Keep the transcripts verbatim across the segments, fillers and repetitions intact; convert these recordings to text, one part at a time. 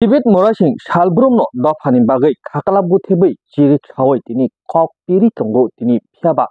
David Murasing salbrumno dophani bagwi khakla buthebwi chirik sawi tini kok piri tongo tini, phiyaba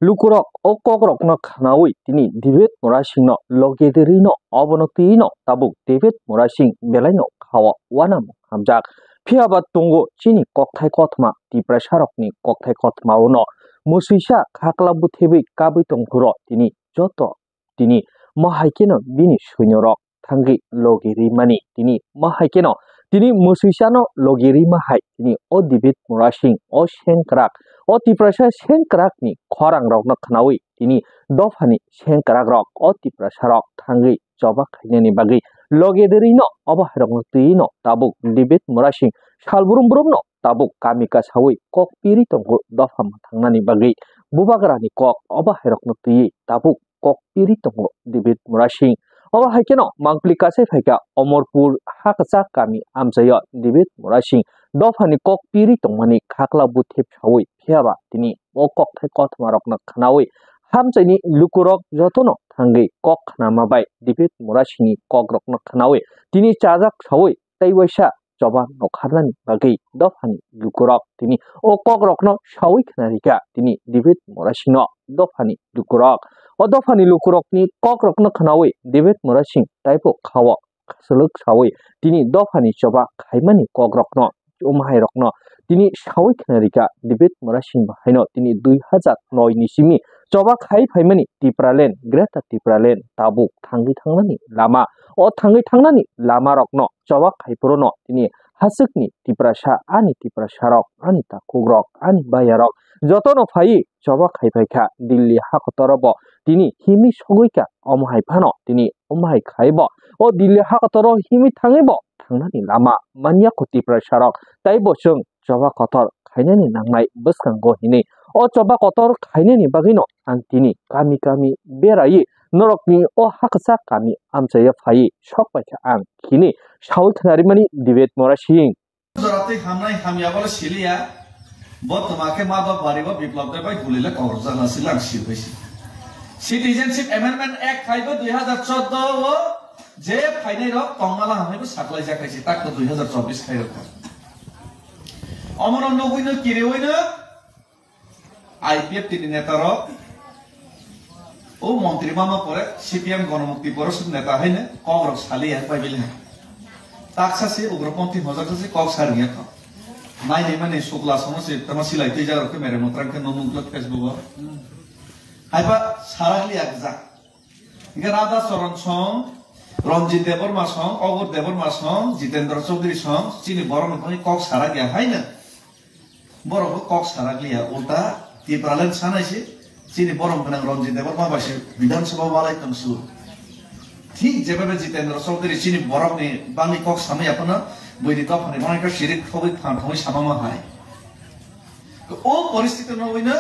lukurok o kokrokno khnawi tini David Murasingno logedirino obono twino tabuk David Murasing belaino khao uanamo hamjak. Phiyaba tongo chini kokthai kothoma, Tiprasarokni kokthai kothoma uno mwswisa khakla buthebwi kabwi tongphuru tini joto tini ma hai kheno bini suinyorok thangwi logi rimani. Tini ma hai kheno tini mwswisano logi rima hai tini o David Murasing, o sengkrak, o Tiprasa sengkrakni khorangrokno khnawi tini dophani sengkrakrok o Tiprasarok thangwi choba khainani bagwi logi dirino obo hairokno twino tabuk David Murasing salbrum brumno tabuk kami kasawi kok piri tongo dopha mwthangnani bagwi. Bubagrani kok obo hairokno twiwi tabuk kok piri tongo David Murasing. Obo hai kheno mangpili kasai phaikha Omorpur hakchak kami amchaio David Murasing dophani kok piri tongmani khakla buthep sawi, phiyaba tini o kokthai kothoma rokno khnawi hamchaini lukurok jotono thangwi kok khnama bai David Murasingni kokrokno khnawi tini chajak sawi tei waisa choba nokharnani bagwi dophani lukurok tini o kokrokno sawi khna rikha tini David Murasingno dophani lukurok. O dophani lukurokni kokrokno khnawi David Murasing taibo khao swlwk sawi tini dophani choba khaimani kokrokno, omo hairokno tini sawi khna rikha David Murasing bahaino tini dui hazar noi ni simi choba khai phaimani Tipraland, Greater Tipraland tabuk thangwi thangnani lama. O thangwi thangnani lamarokno choba khai phuru no tini hachwkni Tiprasa, ani Tiprasarok, ani takhukrok, ani bayarok jotono phaiwi choba khai phaikha Delhi hakotoro bo tini himwi sogwi kha. Omo hai phano tini omo hai khaibo o Delhi hakotoro himwi thangwi bo thangnani lama manya kho Tiprasarok, taibo chwng choba kotor khainani nangnai bwskango hinwi. O choba kotor khainani bagwino ang tini kami kami beraiwi norokni o hakchak kami amchaio phaiwi sok paikha ang hinwi sawi khnarimani David Murasing. Joratwi hamnai hamya bole siliya. Bo twma khe Madhab Bari bo Biplab Deb bai gulile kokrok jala sila ang sibai si. Citizenship Amendment Act khai bo dui hazar chordo o je phainai rok tongmala hamai bo saklai jak khai si tak to dui hazar chobbish khai rok. Omono nugui no kiriui no I P F T ni neta rok, o montri mama pore C P M Gonomukti Porishod neta haino kok rok sali ya bai bile hai. Taksa se ugroponthi hojak se kok sar ya to. Nai nai mani sukla sono se tama silai tei jagrok ke mere motrang ke nomung blok Facebook o. Hai ba sarak li ak jak. Hingke Radha Charan song, Ranjit Debbarma song, Ogur Debbarma song, Jitendra Chaudhary song, chini borok ni thani kok sarak ya haino. Borok bo kok sarak liya, ulta Tipraland sanai se, chini borok gwnang Ranjit Debbarma bai se Bidhan Sabha walai tong su. Thik jebebe Jitendra Chaudhary chini borok ni bangni kok samai ya phano, buini dophani bangni khe sirik thogwi phan thongwi sama ma hai. O poristhiti no wino,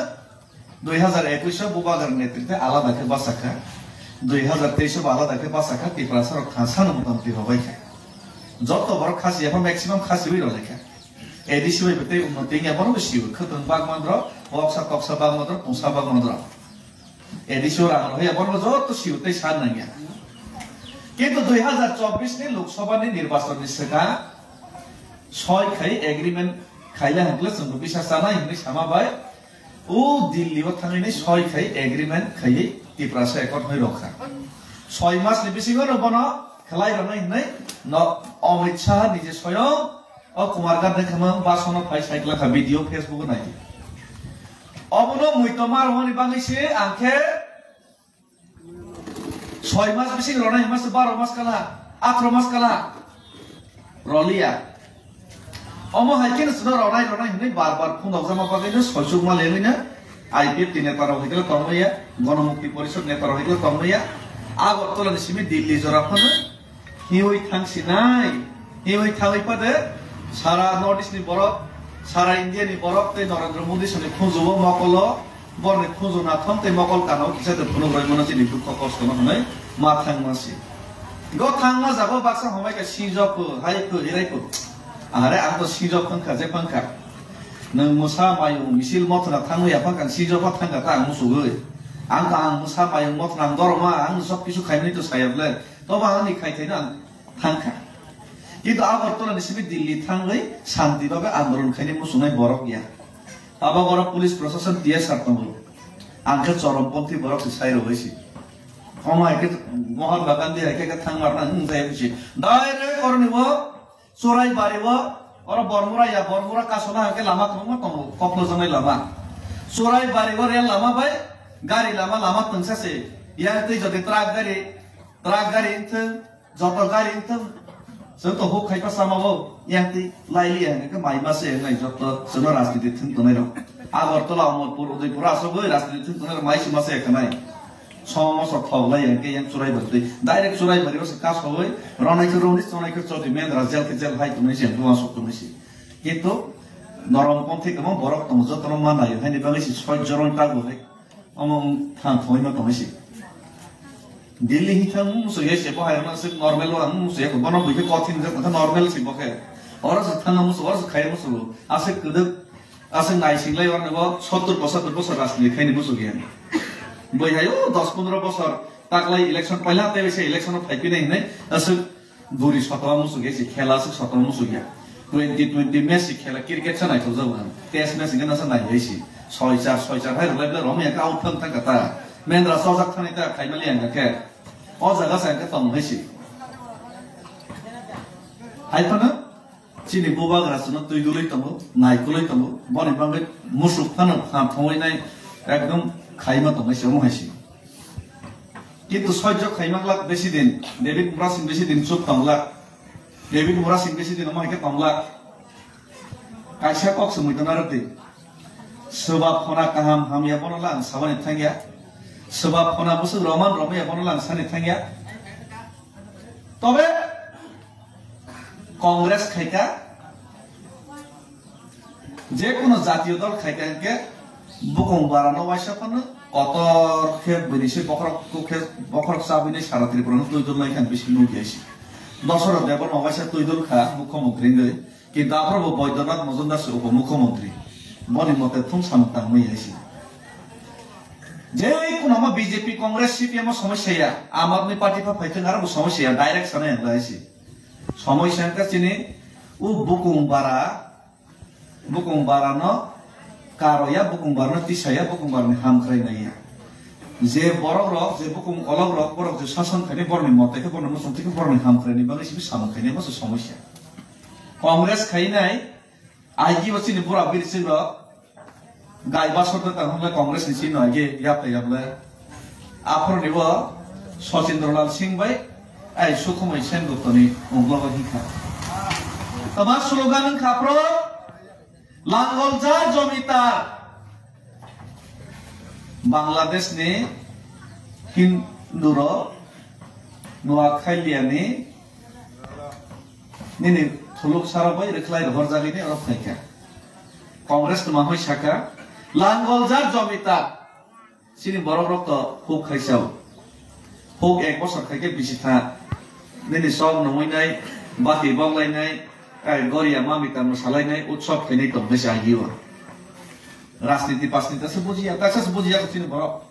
dui hazar ekush o Bubagra netrite alada khe bachakha, dui hazar teis o bo alada khe bachakha, Tiprasa rok kha sano motamoti robai kha. Joto borok khasi, epha maximum khasi wi rwlai kha. A D C bai bo tei unnoti wngya, bono bo sio, khwtwng bagmandro, oksa toksa bagmandro, pungsa bagmandro. A D C o rang rwya, bono bo joto sio tei sa nangya. Kintu dui hazar chobbish ni Lok Sabha ni nirbachon ni swkang soi khai agreement khaile hwnkhe chwng bo bisa chanai hwnwi sama bai. O Delhi o thangwi soi khai agreement khaiwi Tiprasa accord hwnwi rwkha. Soi mas ni bisingo no bono khlai rwnai hwnwi no Amit Shah nije soyong o Kumar Gandhi khama basono phai sai khlakha video Facebook o nai. Obono muitu ma rwmani bagwi se ang khe soi mas bising ronai mas baro mas kala, atro mas kala. Roliya. Omo hai khe no chwngno ronai ronai hwnwi bar bar phunukjakma bagwi no soichukma lengwi no I P F T neta rok hai khe tongmaya, Gonomukti Porishod neta rok hai khe tongmaya, Agartala ni simi Delhi jora phano hiwi thang sinai, hiwi thangwi pade sara North East ni borok, sara India ni borok tei Narendra Modi soni khunjugo mokolo, borni khunju nathong tei mokol kanao kisa de phunuk roi mano chini dukho kosto no hwnwi ma thang ma si. Go thang ma jago baksa homai ka sinjok ko, hai ko, hirai ko. Are ang to sinjok phang kha, je phang kha. Nwng mwsa mayung misil mothona thangwi ya phang kha, sinjok pha thang kha ta ang musugwi. Ang to ang mwsa mayung mothona ang dorma, ang sok kisu khaimani to saya ble. Toba ani khai khai no ang thang kha. Kintu Agartala ni simi Delhi thangwi shanti bagwi andolon khaini muchungnai borok ya. Tabok oro police proshashan T S R tongo. Ang khe choromponthi borok se sai rwui si. Omo hai khe Mohotma Gandhi hai khe, khe thang marna hwn jai si. Direct oroni bo Churaibari o, oro Bormura ya, Bormura kasona hai khe lama kwbangma tongo, koklojaknai lama. Churaibari o rel lama bai gari lama, lama twngsa se. Yang twi jodi truck gari, truck gari wngthung, joto gari wngthung, chwng to huk khai pa sama bo, yang twi lai liya hwnwi khe mai ma se wngnai joto chwngno rajniti thwng tongnai rok. Agartala, Amarpur, Udaipur aswk bai rajniti thwng tongnai rok mai se ma se wngnai. Song moso thok lai yang khe yang Churaibari twi. Direct Churaibari o se kasowi, ronai khe roni, chonai khe choti, mendra jel khe jel hai tongnai se, duan sok tongnai se. Kintu norom ponthi kwbang borok tongo, jotono ma naio, haini bagwi se soi jorong tago hai. Omo wng thang thoi ma tongnai se. Delhi hi thang musu ye se, bo hai ma se normal o ang musu ye, bono bui khe kothin je, kotha normal se bo khe. Oro se thang musu, oro se khai musu. Aswk kwdwk Aswk naisinglai orni bo sottur pochottor bosor rajniti khaini muchuk ya. Bwihai o dos pondro bosor taklai election paila tei se election o phaipinai hinwi aswk duri sotoma muchuk ya, se khela aswk sotoma muchuk ya. Twenty twenty match se khela cricket sa naithok jago ang. Test match hingke nasa nai hai se. Soi char, soi char hai rwlai belai romwi hingke out thang thang kha ta. Mendra chojak thani ta khaimali ang khe. O jaga sa hingke tong hai se. Hai phano Chini bubagra chwngno twi dulwi tongo, naikolwi tongo, boni bagwi musuk phano ham thongwi nai ekdom khaima tongwi se omo hai se. Kintu sojjo khaima glak besi din, David Murasing besi din chup tong glak. David Murasing besi din omo hai khe tong glak. Kaisa kok swmwi tong narwk di. Swba phona kaham hamya bono lang sabani thangya. Swba phona bwswk roman romya bono lang sani thangya. Tobe Congress khaika, je kono jatiyo dol khaika hwnkhe bukung barano waisa phano kotor khe bini se bokhorok khe bokhorok chabwi nai sara Tripura no twi dol nai khan bisi nukya se. Dosora Debbarma waisa twi dol kha mukhyamantri wngwi, kintu aphuru bo Baidyanath Majumdar se upo mukhyamantri. Boni mote thung samung tangmani hai se. Je kono ma B J P, Congress, C P M o somosya ya, Aam Aadmi Party pha phaithwng aro bo somosya ya, direct sanai ang lai se. Somoi sangkha chini u bukung bara, bukung bara no karo ya, bukung bara no tisa ya, bukung bara ni hamkrai nai ya. Je borok rok, je bukung olok rok, borok je sason khaini borok ni mote khe, borok ni muchung twi khe, borok ni hamkrai ni bagwi simi samung khaini bo se somosya. Congress khainai, I G o chini bura birsing rok, Gai basor de tang hwnle Congress ni sino age yap yap le. Aphuru ni bo Sachindralal Singh bai ai Sukhumai Sengupta ni unglo bai hinkha. Tama slogan wngkha pro Langolja Jomitar. Bangladesh ni Hindu rok Noakhai liani nini thuluk sara bai rwkhlai rohor jagwi ni oro phaikha. Congress tuma hoi saka, Langolja Jomitar. Chini borok rok to huk khai chao. Huk ek bosor khai khe bisi tha. Nini sok nungwi nai, bati bok lai nai, ai goria mami tamo salai nai, utsob khainai tong khe se agi o. Rajniti pasniti se bujiya, ta se bujiya chini borok.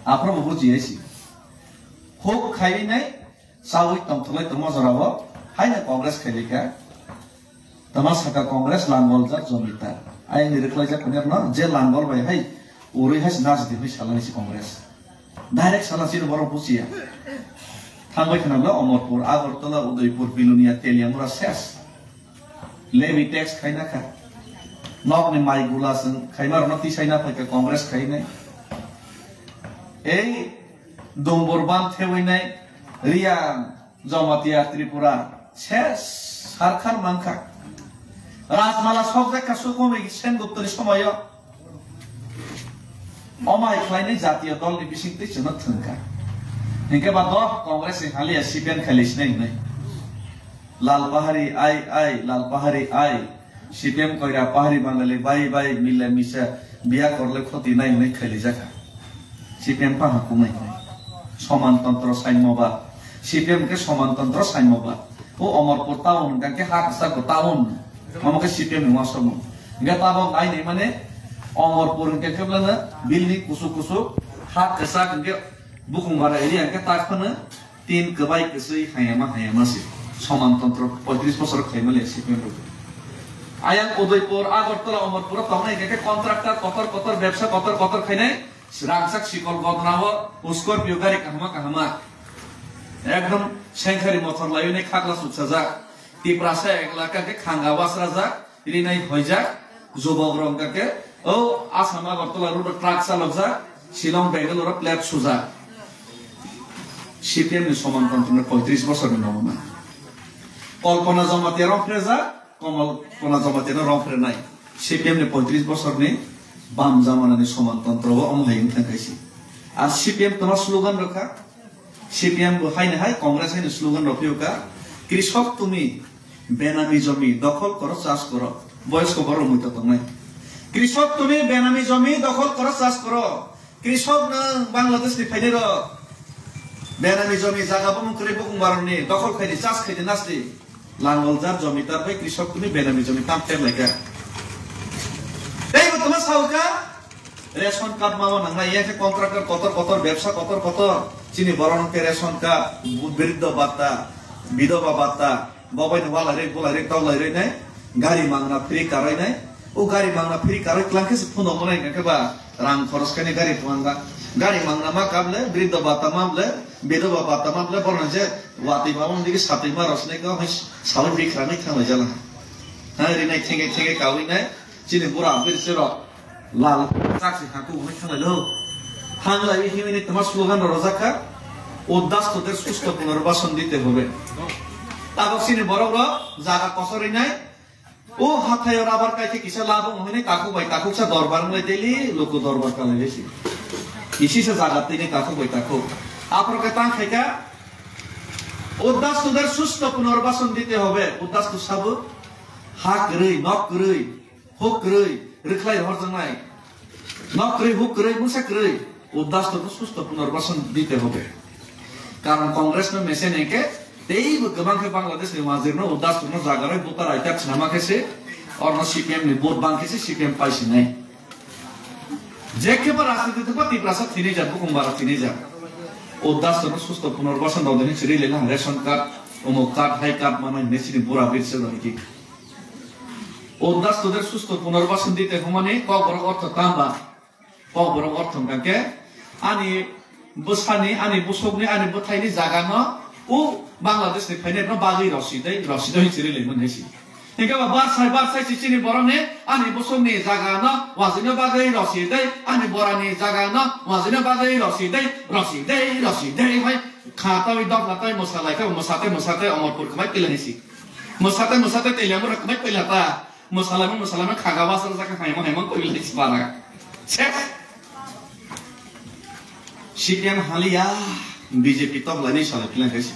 Aphuru bo bujiya si. Huk khai nai, Chawi tongtholai tongma jorao haino Congress khailika. Tama saka Congress Langolja Jomitar. Ayangni rwkhlaijak phunirno je Langol bai hai urui hai se najdi hoi salani se Congress. Direct salani se borok buchiya. Thangbai khna bla Omorpur, Agartala, Udaipur, Bilonia, Teliamura ses. Levy tax khaina kha. Nokni mai gula chwng khaima rokno tisaina phaikha Congress khainai. Ei Dumbur ban thewinai Riyang Jamatia Tripura ses sarkar mankha. Rajmala sokjak kha Sukhumai Senguptani somoyo. Omai khlainai jatiyo dolni bisingtwi chwngno thwngkha. Hinkhe ba doh Congress ni haliya C P M khaili sinai hinwi. Lal Pahari ai ai, Lal Pahari ai. C P M koira Pahari Bangali bai bai mila misa biya korle khoti nai hinwi khailijak kha. C P M paha kumai hinwi. Soman tontro saimo ba. C P M khe soman tontro saimo ba. O Omorpur town hwnkha khe ha kwchak bo town. Omo khe C P M ni uansukmung. Hingkhe tabok nai nai mane Omorpur hingkhe khe belano building kusuk kusuk ha kwchak hingkhe bukung bara area hingkhe tak phano tin kwbai kwchwi hayama hayama se. Soman tontro poitris bosor khaimani C P M rok. Ayang Udaipur, Agartala, Amarpuro tongnai khe contractor kotor kotor, bebsa kotor kotor khainai, rangchak sikol gotnao, Scorpio gari kahama kahama. Ekdom sengkhari mothor laiwi nai khakla suksajak. Tiprasa eklaka khe khanga wasrajak. Rinai hoijak, jubok rok hwnkha khe, o Assam Agartala road o truck chalokjak, Shillong Bangalore o plate sujak. C P M ni Soman Tantro ni poitris bosorni nongma. Kalpana Jamatia rong phrejak, Kalpana Jamatia no rong phrenai. C P M ni poitris bosorni bam jamanani Soman Tantro o omo hai wngkha kaisa. Ar C P M tongma slogan rwkha, C P M bo haino hai, Congress haino slogan rok phiyokha, "Krishok tumi benami jomi dokhol koro, chas koro." Boyos ko borok muitok tongnai. "Krishok tumi benami jomi dokhol koro, chas koro." Krishok nwng Bangladesh ni phainai rok. Benami jomi jaga bumung kwrwi bukung barok ni dokhol khaidi, chas khaidi, nasti. Langol jar jomitar bai krishok tumi benami jomi tam ter laika. Tei bo toma sauka, ration card ma wana nai, yang khe contractor kotor kotor, bebsa kotor kotor, chini borok khe ration card, bu-, briddo bhatta, bidoba bhatta, bobai no walai rwi, bulai rwi, tawlai rwi nai, gari mangna free karwi nai. O gari mangna free karwi klang khe se phone mo nai khe ba rang khoros khaini gari mangna. Gari mangna ma kable, briddo bhatta ma ble, bidoba bhatta ma ble, borno je watwi ma wng digi satwi ma rosne ko hoi sawi bikhrani thanglai jala. Ha, rinai thenge thenge kawi nai, chini bura bir se rok. Lal chak se haku hoi thanglai lo. Thanglai himini tama slogan ro rojak kha. Uddasto der susto punorbason dite hobe. Tabok chini borok rok jaga kosori nai. O hathaio rabar kaithe kisa labo hwnwi takhuk bai takhuk sa dorbar wngwi daily luku dorbar kalai bai si. Isi sa jaga tini takhuk bai takhuk. Aphro khe tang khaika, "Uddasto der susto punorbason dite hobe." Uddasto sabo ha kwrwi, nok kwrwi, huk kwrwi, rwkhlai horjaknai. Nok kwrwi, huk kwrwi, mungsa kwrwi, uddasto no susto punorbason dite hobe. Karon Congress no mesen hingke teibo kwbang khe Bangladesh ni wazir no uddasto no jagaroi buta raita chinama khe se, orno C P M ni vote bang khe se C P M pai sinai. Je khe ba rajniti thwngba Tiprasa thini jak, bukung bara thini jak. Uddasto no susto punorbason rok dini chiri lela ration card, umuk card, hai card manai hini chini bura birse rok hiki. Uddasto der susto punorbason dite humani kokborok ortho tamba. Kokborok ortho hwnkha khe ani bwsani, ani bwswkni, ani bwthaini jagano o Bangladesh ni phainai no bagwi rosi dei, rosi dei hinwi chiri laimani hai si. Hingke ba barsai barsai si chini borokni ani bwswkni jagano wazino bagwi rosi dei, ani borani jagano wazino bagwi rosi dei, rosi dei, rosi dei hai kha tawi dok na tawi mwsa lai khe mwsa tei mwsa tei Omorpur kwbai pila hai si. Mwsate, mwsate, tei lemura kwbai pila ta. Mwsalama, mwsalama, khaga wasal jaka haima, haima, koi lai sibara. Ses. C P M haliya, B J P tok lai ni salai philang kaisa.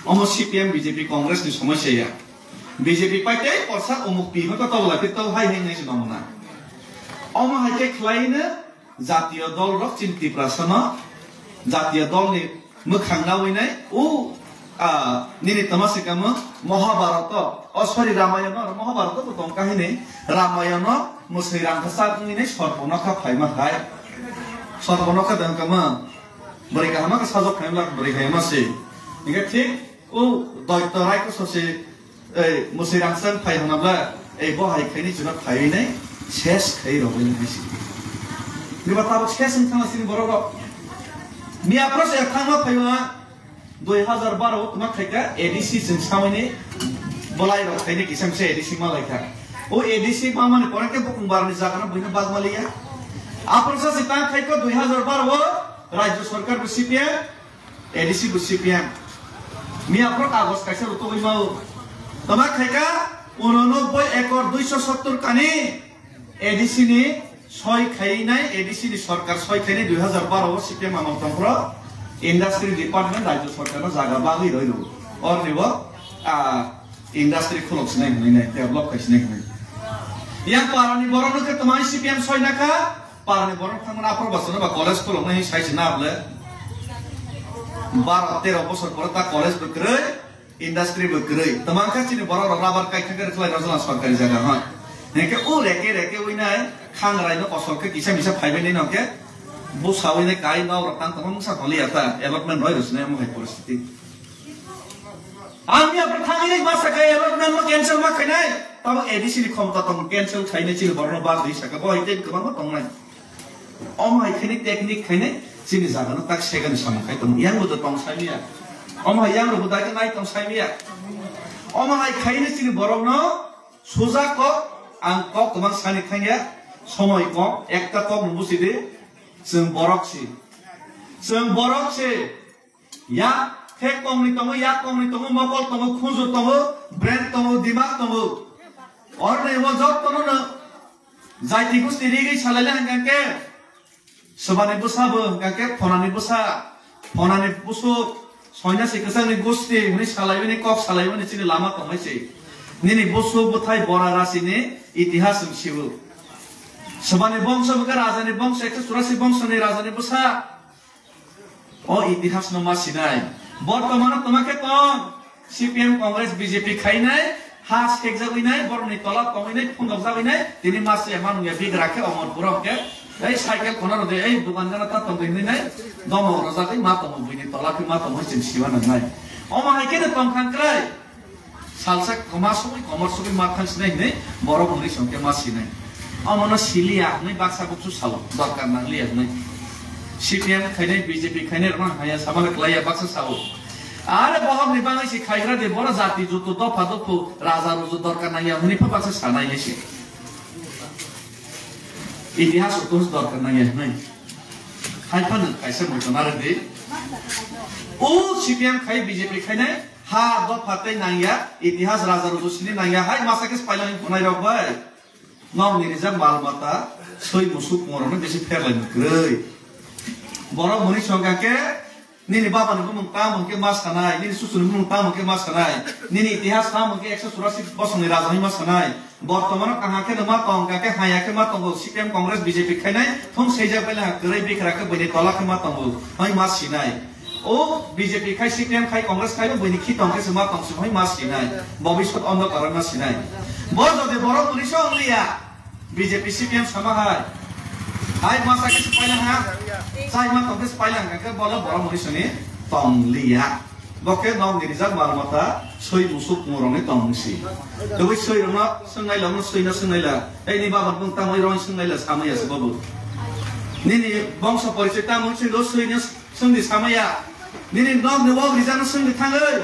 Omo C P M, B J P, Congress ni somosya ya. B J P pai tei porsa omuk pi hota tok lai phi tok hai hai nai se mamona. Omo hai khe khlai no, jatiyo dol rok chini Tiprasa no jatiyo dol ni mwkhang nawi nai o, ah, nini tama se kamo Mahabharata, oh, sorry, Ramayana, Mahabharata bo tong kahini, Ramayana mwswi rang kha sak wngwi nai Sorponokha phaima hai. Sorponokha tong kamo bwrwi kahama khe sajok khaima, bwrwi khaima se. Hingke thik o Daitya Rai ko sose, ei, mwswi rangchak phai hwnabla, ei, bo hai khaini chwla phaiwi nai ses khai rogwi nai si. Niba tabuk ses wng thangna sini borok rok. Miya pro se thangma phaiwa dui hazar baro o tuma khaika A D C chwng samani bolai rok khaini kisa misa A D C malai kha. O A D C mamani pore khe bukung barni jagana buino bagmaliya. Apro sa se tang khaika dui hazar baro o rajya sarkar bo C P M, A D C bo C P M. Miya pro kagos kaisa rutugwi mao. Toma khaika unonobboi ekor duiso sottor kani A D C ni soi khainai, A D C ni sorkar soi khainai dui hazar baro o C P M amol tongphro industry department rajya sorkar no jaga bagwi roi rw. Orni bo, ah, industry khulok sinai hwnwi nai, develop khai sinai hwnwi. Yang parani borok no khe toma C P M soi nakha, parani borok thangmani aphor bwsano ba college khuloknai sai se na ble. Baro tero bosor pore ta college bo kwrwi, industry bo kwrwi. Tama khe chini borok rok rubber kai thangkhe rwkhlai rw jana sorkari jaga ha. Hingke o reke reke wi nai khangrai no kosol khe kisa misa phaibai nai no khe busa wi nai kai nok rok tang tongma mungsa tongli ya ta allotment roi rw sinai omo hai poristiti. Ang ya bwthangwi ma saka allotment mo cancel ma khainai. Tamo A D C ni khomta tong cancel khainai chini borno bag di saka bo hai ten kwbangma tongnai. Omo hai khainai technique khainai chini jaga no tak second samung khai tong. Yang bo tong sai miya. Omo hai yang bo dai nai tong sai miya. Omo hai khainai chini borok no suja kok ang kok kwbang sani thangya. Somoi kok ekta kok no busi di. Chwng borok si. Chwng borok si. Yak thek kongni tongo, yak kongni tongo, mokol tongo, khunju tongo, brain tongo, dimak tongo. Orni o jottono no jaiti gusti rigwi salaile hangkha khe, sobani bwsa bo hangkha khe phonani bwsa, phonani busuk, soinasi kwchangni gusti hwnwi salaibani kok salaibani chini lama tongmai se. Nini busuk bwthai bora rasini itihas wng sibu. Sobani bongso hwnkhe rajani bongso, ekso churasi bongsoni rajani bwsa. O itihas no ma sinai. Bortomano toma khe tong C P M Congress B J P khainai, ha sekjagwi nai, borokni tola tongwi nai, phundokjagwi nai, tini ma se ma nungya bigra khe omor pura hwnkhe, ei cycle khona rwdi, ei dukan gana ta tongwi nai, domo rwjagwi ma tongo buini tola khe ma tongo chwng siwa nangnai. Omo hai khe no tong thang krai. Salsa koma sugui komor sugui ma thang sinai hinui borok muni songke ma sinai. Omono siliya hinui baksa buksu sao, dorkar nangliya hinui. C P M khainai, B J P khainai rokno haya samala klaiya baksa sao. Are bohok ni bangwi si khaigra de boro jati jutu dopha dophu raja ruju dorkar nangya hinui pha baksa sanai hinui si. Itihas utuhus dorkar nangya hinui. Hai phano kaisa moito narwk di. O C P M khai B J P khainai. Ha dopha tei nangya, itihas raja ruju sini nangya, hai masa khe pailani phunai rok bai. Nokni rijak mal mata, soi musuk pungrokno bisi pherlaini kwrwi. Borok muni songkha khe, nini baba ni bumung tamo hwnkhe ma sanai, nini susu ni bumung tamo hwnkhe ma sanai, nini itihas tamo hwnkhe ekso churasi bosongni raja hwnwi ma sanai. Bortomano kaham khe no ma tong kha khe, haya khe ma tongo, C P M Congress B J P khainai, thung seijak bai laha kwrwi bikra khe buini tola khe ma tongo, hwnwi ma sinai. O B J P khai, C P M khai, Congress khai, buini khi tong khe se ma tong se, hoi ma sinai. Bobiswt ondhokar ma sinai. Bo jodi borok muni se ongliya, B J P C P M sama hai. Hai ma sa khe se paila ha, chai ma tong khe se paila ha, khe bolo borok muni sini tong liya. Bo khe nok ni rijak mal mata, soi musuk pungrok ni tong si. Tei soi rok no swngnai la, no soi no swngnai la. Ei ni baba bung tamo rong swngnai la, samai ya se bobo. Nini bongso porichoi tamo si lo soi no Swngdi samaya. Nini nok ni wak rijak no swngdi thangwi.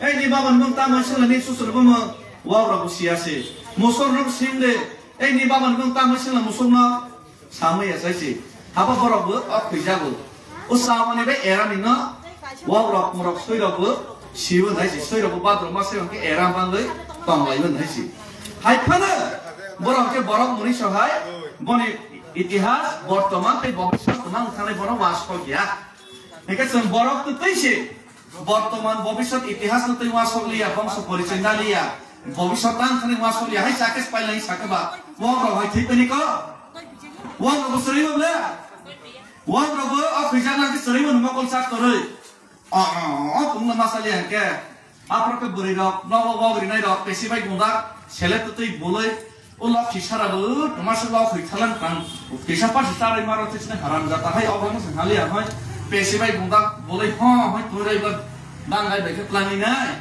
Ei ni baba ni mung tamo swngla ni susur bo mo. Wak rok bo siya se. Musuk no swngdi. Ei ni baba ni mung tamo swngla musuk no. Samaya sai se. Haba borok bo o khoi jago. O samani be era ni no. Wak rok murok soi rok bo. Siwo nai se. Soi rok bo badro ma se ke era bangwi. Tong lai nai se. Hai phano. Borok ke borok muni so hai. Boni itihas, bortoman tei bobiswt tongna wngkha nai bono wasok ya. Hingke chwng borok twi twi se bortoman bobiswt itihas no twi wasok liya, bongso porichoi na liya, bobiswt tang thani wasok liya, hai sakhe pailai sakhe ba, wong rok hai thwi peni ko, wong rok bo srwi bo ble, wong rok bo o khwijak nang khe srwi bo nungma kol sak torwi, o, o, o, tungma masa liya hingke. Aphro khe bwrwi rok, nogo wak rinai rok, pesi bai gundak, sele twtwi bulwi, o lok kisa rok bo, toma se lok hoi thalang tang, kisa pasi charwi maro tei sini haram jata hai, obo no se hali ya hoi, pesi bai gundak, bulwi ho, hoi turai ba, dangai bai khe plangi nai.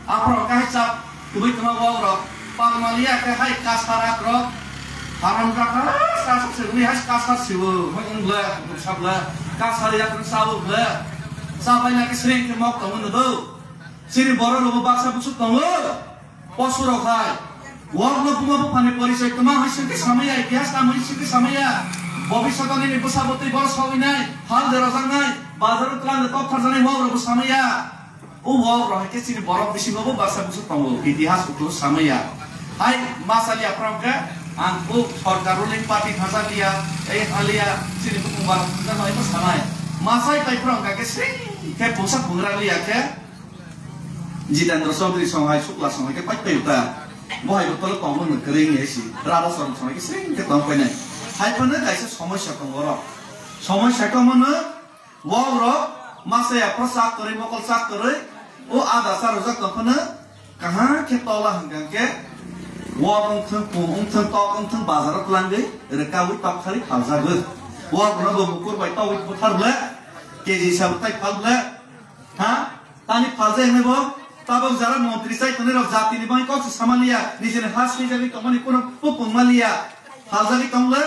Aphro khe hai chap, tubui toma wak rok, palmaliya khe hai kasar ak rok, haram jata, kasar se uni hai kasar siwo, hoi wng ble, sab ble, kasar yak rok sabo ble, sabai na khe sring khe mok tongo no do. Chini borok rokbo baksa bwswk tongo. Posu rok hai. Wak no buma buphani porichoi kwma hai singke samaya, itihas tamo hai singke samaya. Bobiswt nini bwsa bwtwi bor sogwi nai. Hal de rojak nai. Bazar o twlang de tok kharjaknai wak rokbo samaya. O wak rok hai khe chini borok bisingo bo baksa bwswk tongo. Itihas uthu samaya. Hai masa liya phrang khe ang bo sorkar ruling party thangsa liya. Ei haliya chini bukung barok thangsa no ebo sanai. Masai pai phrang khe sing khe bwsa pungra liya khe. Jitendra Chaudhary song hai, Shukla song hai khe pai pai ta. Bo hai botol kong no kwrwi ngi si. Radha Charan song hai khe sring khe tong pai nai. Hai phano kaisa somosya tongo oro. Somosya khe mono wak rok masa ya pro sak torwi, mokol sak torwi. O ada sa rojak tong phano kaham khe tola hwnkha khe wak wng thang, pung wng thang, tok wng thang, bazar o twlangwi rwkawi tok thari phaljago. Wak no bo bukur bai togwi buthar ble. K G sa tai phal ble. Ha? Tani phalja hwnwi bo Tabok jara montri chai tongnai rok jatini bagwi kok se samaliya, nijini ha swijagwi tongmani kunu pung maliya. Haljagwi tongle,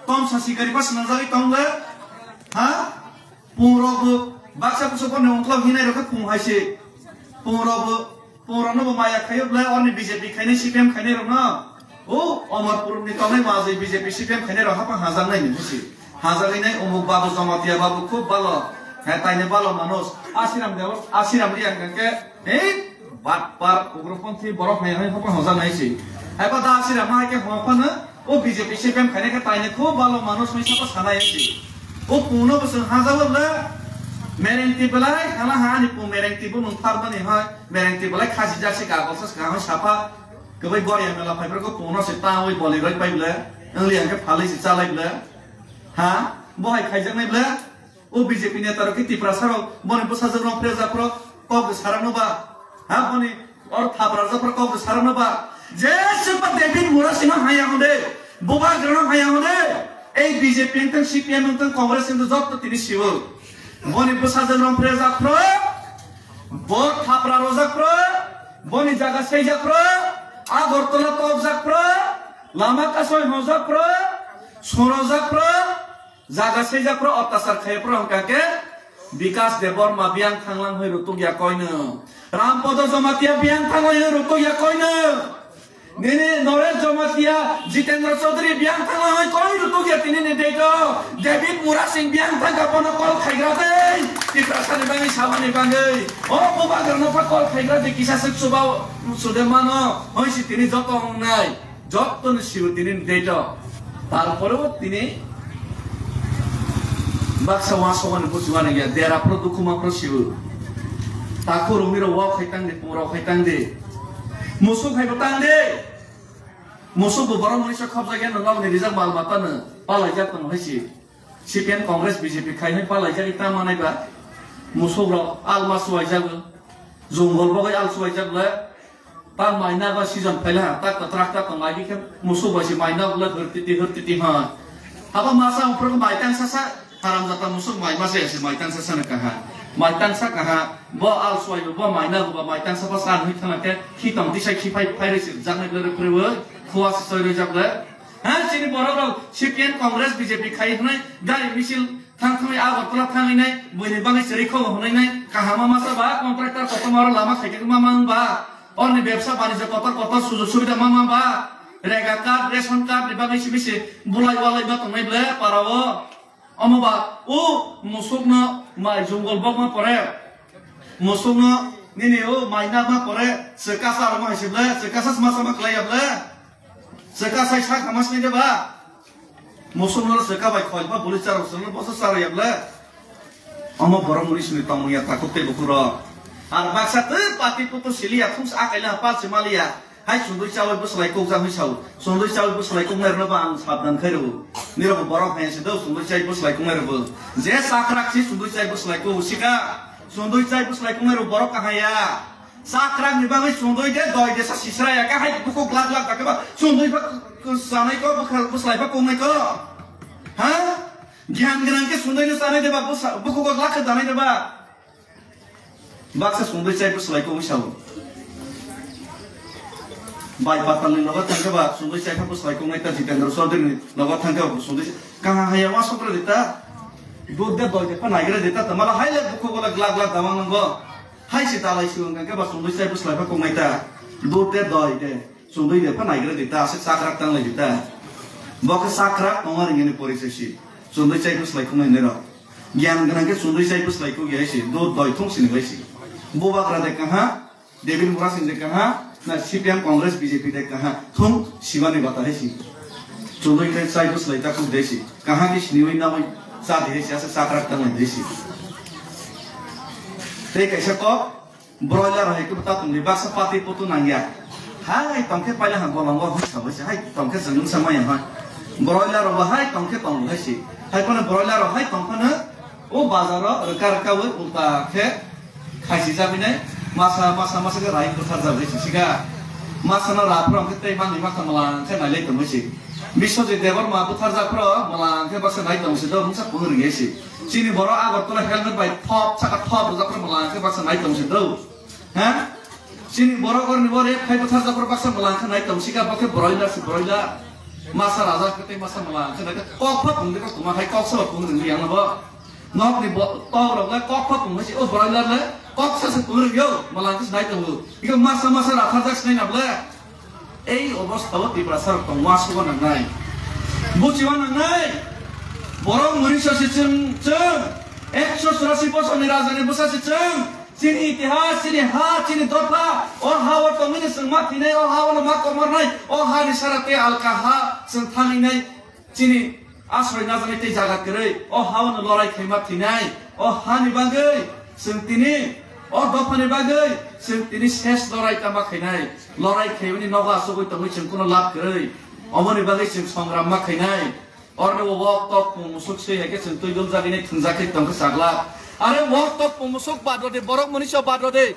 tomsa sikari ba swnamjagwi tongle, ha? Pungrok bo baksa kusu boni ungkhlok hinai rok khe pung hai se. Pungrok bo, pungrok no bo maya khayo ble, oni B J P khainai, C P M khainai rok no. O Omorpur ni tongnai majai B J P C P M khainai rok hapang hajaknai ni busi. Hajaknai umuk babu Jamatia babu khub balo. He taine balo manus. Asiram debo, asiram ri ang khe, he, bat par ugroponthi borok hai hai hapang hajaknai si. Hai ba da asiram hai khe hapang no, o B J P C P M khainai khe taine khub balo manus hai sapa sanai si. O puno bo sung hajalo le. Mereng ti belai, hala ha ani pu mereng ti bo nung thar bani hai. Mereng ti belai khasi jaksi ka, bolsa ka hai sapa. Kwbai Goria mela phaibrok o puno se ta oi boli roi pai ble. Wngli ang khe phalwi se chalai ble. Ha? Bo hai khaijaknai ble. O B J P neta rok khe Tiprasa rok boni bwsajwk rok phrejakrok kok de sarakno ba. Ha? Boni or thapra japrok kok de sarakno ba. Je se pa David Murasing no haya honde. Bubagrano haya honde. Ei B J P wngtang, C P M wngtang, Congress wngtang jotto tini siwo. Boni bwsajwk rok phrejakrok. Bo thapra rojak pro, boni jaga seijak pro, Agartala tokjak pro, lama kasoi hojak pro, sorojak pro, jaga seijak pro, otyachar khai pro hwnkha khe Bikas Debbarma biyang thanglang hoi rutuk ya koino. Rampodo Jamatia biyang thanglang hoi rutuk ya koino. Nini Noresh Jamatia, Jitendra Chaudhary biyang thanglang hoi koi rutuk ya tini ni date o. David Murasing biyang thangka pono call khaigra dei. Tiprasa ni bagwi, Sabha ni bagwi. O bubagra no pha call khaigra dei, kisa se chuba sude mano. Hoi si tini joto wngnai. Joto ni sibu tini ni date o. Tarpore o tini baksa wa soba ni buchi wana ya. Dera pro dukhu ma pro sibu. Takhuk rungni ro wa khai tang de, pura khai tang de. Musuk hai bo tang de. Musuk bo borok mui se khobjak ya, nokni rijak mal mata no palaijak tong hai si. C P M Congress B J P khai hai palaijak ta manai ba. Musuk rok alma suwaijak, jongol bagwi al suwaijak le. Ta maina ba season phaila ha, ta kwtrak ta tong ai khe musuk bai se maina le hurtiti hurtiti ha. Abo masa uprok maitang sasa. Haramjata musuk mai ma se se maitang sa sana kaha. Maitang sa kaha. Bo al suai bo maina bo maitang sa ba san hui thana ke khi tong disai khi phai phai resi jaknai ble phrewe khua se soi rejak le. Ha chini borok rok C P M Congress B J P khai hnai gari misil thang thangwi Agartala thangwi nai buini bagwi chwrwi kho hwnwi nai kahama masa ba contractor kotor ma lama khai ma mang ba orni bebsa banijyo kotor kotor sujug subida ma mang ba rega card ration card ni bagwi sibisi bulai walai ma tongnai ble para o. Omo ba o musukno mai jongol bokma pore, musukno nini o mai nabma pore, se kasa rokma hai se ble, se kasa sma sama klai ya ble, se kasa sa kama sini de ba, musukno se ka bai khoi ba buli charo se boso charo ya ble. Omo borok muri sini tongmung ya takuk tei bukhuro. Ar baksa tei pati putu sili ya thung sa akai la pal se mali ya. Hai chundui chawi bwslai kok jak hoi sao. Chundui chawi bwslai koknai rwno bo ang sabdan khai rwo. Nirok bo borok hai se do chundui chai bwslai koknai rwo. Je sakrak si chundui chai bwslai kok sika. Chundui chai bwslai koknai rwo borok kahaya. Sakrak ni bagwi chundui de doi de sa sisra ya ka hai buko glak glak ka ba chundui ba sanai ko bwslai ba koknai ko. Ha? Gyan gwnang ke chundui no sanai de ba buko glak ka danai de ba. Baksa sundui chai bwslai kok sao. Bai patal ni logo thangkhe ba sundui chai kha bwslai kok nai ta Jitendra Chaudhary ni logo thangkhe ba sundui kaha haya wa sokra dita. Dud de doi de pa naigra dita ta mala hai le bukhu gola glak glak damang nanggo. Hai si talai si wngkha khe ba sundui chai bwslai kha kok nai ta. Dud de doi de. Chundui de pha naigra di ta, aswk sakrak tang lai di ta. Bo khe sakrak tongma ringya ni porichoi si. Chundui chai bwslai khungnai nai rok. Gyan gwnang khe chundui chai bwslai khugya hai si. Do doi thung sini bai si. Bubagra de kaha, David Murasing de kaha, na C P M Congress B J P de kaha. Thung sibani bata hai si. Chundui khe chai bwslai ta khug de si. Kaha khe siniwi nawi cha de hai si, aswk sakrak tang lai de si. Tei kaisa kok, Broiler hai khe ta tongdi baksa pati putu nangya. Hai tongkhe paila ha bolongo hoi sabai se hai tongkhe chwng wngsa maya ha. Broiler rok bo hai tongkhe tongo hai se. Hai phano broiler rok hai tongphano o bazar o rwka rwka wi ulta khe khaisi jabinai masa masa masa khe rai bwthar jagwi se siga. Masa no ra phro khe tei mangni makha mala khe nailai tongwi se. Biswajit Debbarma bwthar jak phro mala khe baksa nai tong se do mungsa phungrwi se. Chini borok Agartala helmet bai thop saka thop rwjak phano mala khe baksa nai tong se do. Ha? Chini borok orni bo rep khai bwthar japhar baksa mwlang khe nai tong sika bo khe broiler se broiler. Masa raja khe tei masa mwlang khe nai kok pha pung de kok tuma hai kok sa pung rwng yang bo. Nok ni bo to rok le kok pha pung se o broiler le kok sa se pung rwng yo mwlang khe nai tong. Iko masa masa rathar jak sinai na ble. Ei obostha o Tiprasa rok tong wa sugo nangnai. Buchi wa nangnai. Borok muri sa se chwng chwng. Ekso churasi bosor ni raja ni bwsa se chwng. Chini itihas, chini ha, chini dopha, o ha o tongwini chwng ma thinai, o ha o no ma komornai, o ha ni sara tei alka ha chwng thangwinai, chini asroi najaknai tei jaga kwrwi, o ha o no lorai khaima thinai, o ha ni bagwi chwng tini, o dopha ni bagwi chwng tini ses lorai tama khainai, lorai khaimani nogo asugwi tongwi chwng kuno lab kwrwi, omoni bagwi chwng songram ma khainai. Orni bo wok tok pung musuk swi hai khe chwng twi dum jagwi nai thwngjak khe tong khe chagla. Are wok tok pung musuk bad rw de, borok mwnwi sa bad rw de.